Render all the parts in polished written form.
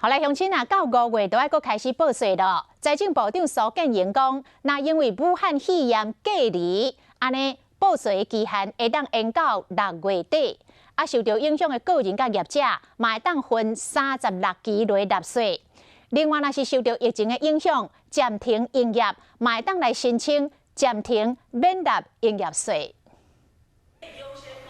好來，鄉親啊，到五月就愛閣開始報稅囉。財政部長蘇建榮講，若因為武漢肺炎隔離，按呢報稅的期限會當延到六月底。啊，受著影響的個人佮業者，嘛會當分三十六期來納稅。另外，若是受著疫情的影響，暫停營業，嘛會當來申請暫停免納營業稅。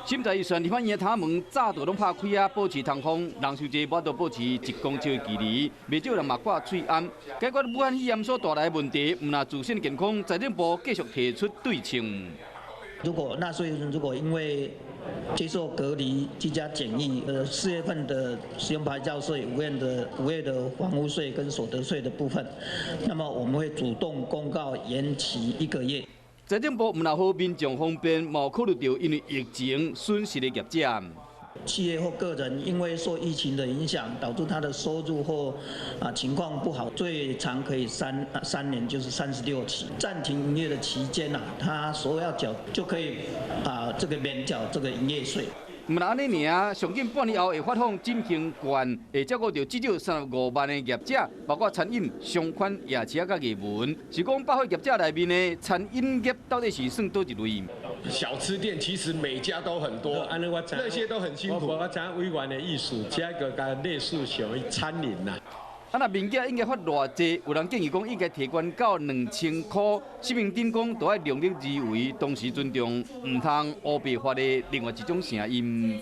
審查預算，立法院的窗門早就攏拍開啊，保持通風，人傷濟，無法度保持一公尺的距離，袂少人嘛掛喙罨。解決武漢肺炎所帶來的問題，毋但自身健康，財政部繼續提出對策。如果納稅人如果因為接受隔離、居家檢疫，四月份的使用牌照稅、五月的房屋稅跟所得稅的部分，那麼我們會主動公告延期一個月。財政部毋但予民眾方便，嘛有考慮著因為疫情損失的業者。企業或個人因為受疫情的影響，導致他的收入或情況不好，最長可以三年，就是36期。暫停營業的期間啊，他所要繳就可以這個免繳這個營業稅。毋但按呢爾，上緊半年後會發放振興券，會照顧著至少三十五萬的業者，包括餐飲、商圈、夜市佮藝文。是講百貨業者內面的餐飲業到底是算佗一類？小吃店其實每家都很多，那些都很辛苦。我知影委員的意思，這個佮類似屬於餐飲啦。啊，若面額應該發偌濟？有人建議講應該提懸到兩千箍。施明德講，著愛量力而為，同時尊重，毋通烏白發的另外一種聲音。